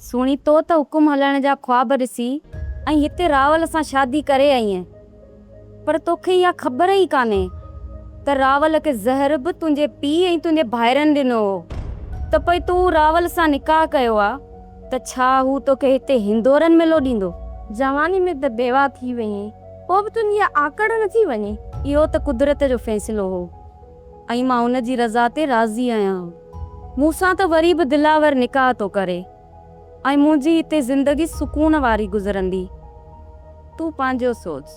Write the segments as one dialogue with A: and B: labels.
A: سهڻي تو ته حڪم هلائڻ جا خواب ڏسي ۽ هتي راول سان شادي ڪري آئينء پر توکي اها خبر ئي ڪانهي ته راول کي زهر به تنهنجي پيء ۽ تنهنجي ڀائرن ڏنو هو ته پوء تون راول سان نڪاح ڪيو آ ته ڇا هو توکي هتي هندورن ۾ لوڏيندو؟
B: جواني ۾ ته بيواهه ٿي وئين پوء به تنهنجي اها آڪڙ نٿي وڃي.
A: اهو ته قدرت جو فيصلو هو. ۽ مان ان جي رضا تي راضي آهيان. مون سان ته وري به دلاور نڪاح ٿو ڪري ۽ منهنجي هتي زندگي سڪون واري گذرندي. تون پنهنجو سوچ،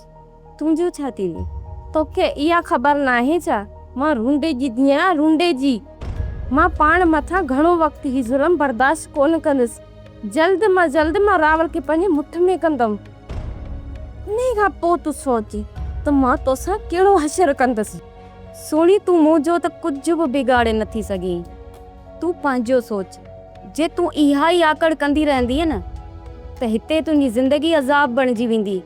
A: تنهنجو ڇا ٿيندو؟
B: توکي اها خبر ناهي ڇا؟ مان رونڊي جي ڌيء آهيان، رونڊي جي. مان پاڻ مٿان گهڻو وقت هي ظلم برداشت ڪونه ڪندس. جلد مان جلد مان راول کي پنهنجي مٺ ۾ ڪندم. انهيء کان پوء تون سوچ ته مان توسان ڪهڙو حشر ڪندس.
A: سهڻي تون منهنجو ته ڪجهه به بگاڙي نه ٿي سگهين. تون پنهنجو سوچ. جي تون اها ئي آڪڙ ڪندي رهندينء نه ته هتي تنهنجي زندگي عذاب بڻجي ويندي.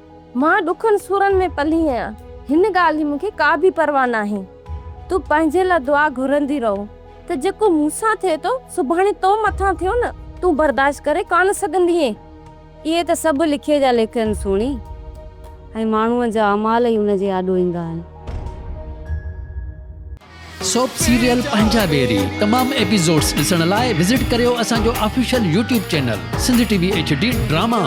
B: مان ڏکن سورن ۾ پلي آهيان. هن ڳالهه جي مون کي ڪا به پرواهه ناهي. تون پنهنجي لاء دعا گهرندي رهه ته جيڪو مون سان ٿئي ٿو، سڀاڻي تو مٿان ٿيو نه، تون برداشت ڪري ڪانه سگهندينء.
A: اهي ته سڀ لکي جا ليک آهن سهڻي ۽ ماڻهوء جا اعمال ئي ان جي آڏو ايندا آهن.
C: سوپ سيريل پنهنجا ويري تمام ايپيسوڊس ڏسڻ لاء وزٽ ڪريو اسان جو official YouTube channel Sindh T V H D drama.